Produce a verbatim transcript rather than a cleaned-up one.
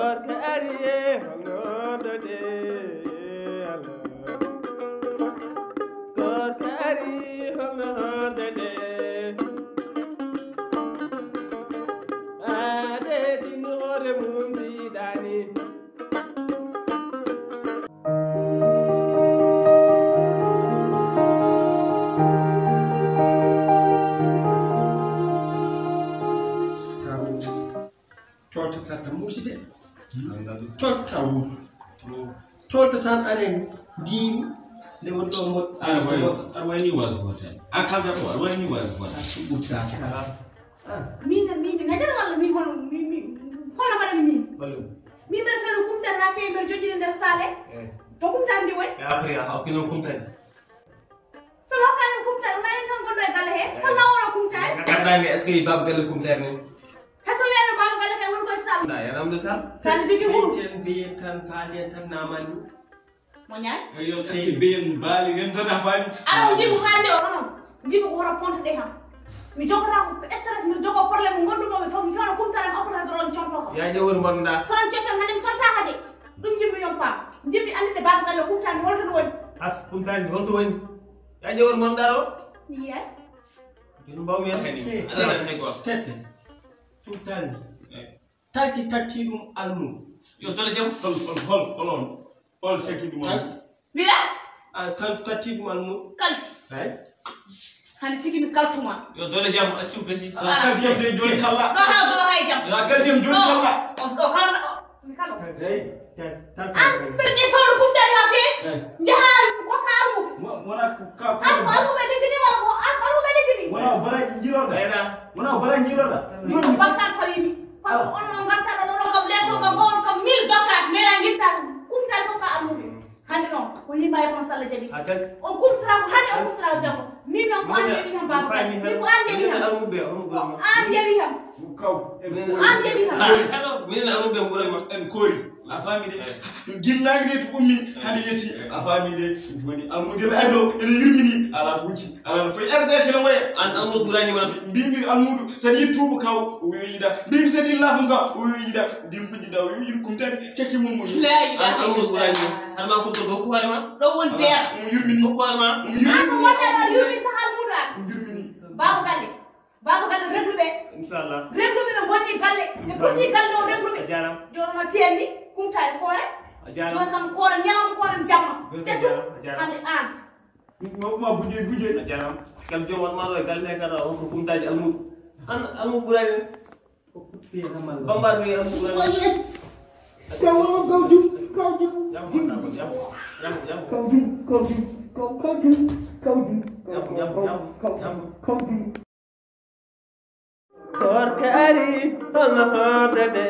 Koorka ari e holno hoordete Allah. Koorka ari holno hoordete. Aade tinno hoore mum tiiɗaani. Toltata muusi de. Tolta wuro. Tolta tan anen diimi. Nde woni ɗo mo. Aɗa wayi, aɗa wayi ni waas hotel. A kalda ko, aɗa wayi ni waas hotel. A suɓuta kala. Ah. Min, min, min, najara walla min hono, min, min, hono mbaɗan min? Min mbeɗa fewno kumtare haa feewi mbeɗa jojjiri nder saale. Eh. To kumtare ndi woni? E Afrika, a okki noon kumtare. So mi hokkaani mo kumtare, ma en tan gonɗo e galle he, hol ma wona kumtare? Gardani, est-ce que yi baaba galle kumtare ni? Hay so wiyano baaba galle kay woni koye sal. Na, yana am de sal. Sal jogi huru. Ɓeyten, mbiyen tan, paalen tan, namani. Mo ñaay? Yo, est-ce que ɓeyen mbaali ren tan a faami? Ala ko jibu hande o ɗon. Jibu ko hoto pontude kam. Mi jogata ko stress, mi jogo problème ngondu mo mi fof, mi fewno kumtare am, okko tan doron conto kam. Yaa ƴeew woni mbaɗuɗa. Sono conto hande mi sonta hade. Ɗum jimmi yoppa. Jimmi annde baaba galle kumtare holto ɗum woni. As kumtare holto woni. Yaa ƴeew woni mbaɗuɗa ɗo. Yee. Ɗum mbawmi hen kadi. Tete. Tete. Sultani. Eh. Talti tatti ɗum almu. Yo dole jam. Hol, hol, hol, hol on. Hol tagi ɗum almu. Mira? A, tal-, tatti ɗum almu. Kalti. Ay. Hani tigi mi kaltuma. Yo dole jam, accu gasi. Ah. Kalti yam de joni kalla. Ɗo ha ɗo hay jam. Ya kalti yam joni kalla. O ɗo kala. Mi kala. Hey. An ɓerɗe tawɗo kumtari ha fe. Eh. Jahaari ko kaaru. Mo-, wona ko ka-, ko an ko almuɓe liggini walla ko an ko almuɓe liggini? Wona o baraji jiiloɗa. Wona o baraji jiiloɗa. Ɗum ko bakkat ko yimi. Parce que on no ngartaɗo ɗo kam leeto kam on kam mille bakkat nela ngitta ɗum. Kumtari ko ka almuɓe. Hande noon ko yimɓe ay kono Salla jaɓi. On kumtara ko hande on kumtara ko janngo. Min noon ko an jaɓi kam baaba. Min ko an jaɓi kam. Ko an jaɓi kam. Kaw. Ko an jaɓi kam. Minen almuɓe ɓuray ma. En koori. A faami de. Ginnaange de to ummi hande yetti. A faami de. Woni almude la ado ene yurmini ala fuuci. Ala no foy arde kene waya. An almudu ɓurani ma. Mbimi almudu sadi tuubu kaw o wiida. Mbimi sadi lafu kaw o wiida. Mbimi ko jida o wiida kumtani cekki mum mo. La ilaha illallah. An almudu ɓurani ma. An ma ko to ko hoore ma. Ɗo won der. Mo yurmini. Ko hoore ma. Mo yurmini. An ko wonde ɗo yurmi sa almudu an. Yurmini. Baaba galle. Baaba galle regluɓe. Inchallah. Regluɓe ɓe bonni galle. Ɓe pusi galle o regluɓe. A jaaraama. Jooni no teenni kumtaani koore. A jaaraama. Jooni kam koore ñalawma koore jamma. C'est tout. A jaaraama. Hande an. Ma, ma guje, guje. A jaaraama. Kam joom won ma ɗo e galle he kala on ko kumtaaji almuudu. An almuudu ɓurani en. Bambaɗo e almuudu ɓurani en. Kaw, kaw, kaw, kaw, kaw. Yam, yam, yam, yam. Kaw, kaw, kaw, kaw, kaw. Yam, yam, yam, yam. Koorka ari, holno hoordete?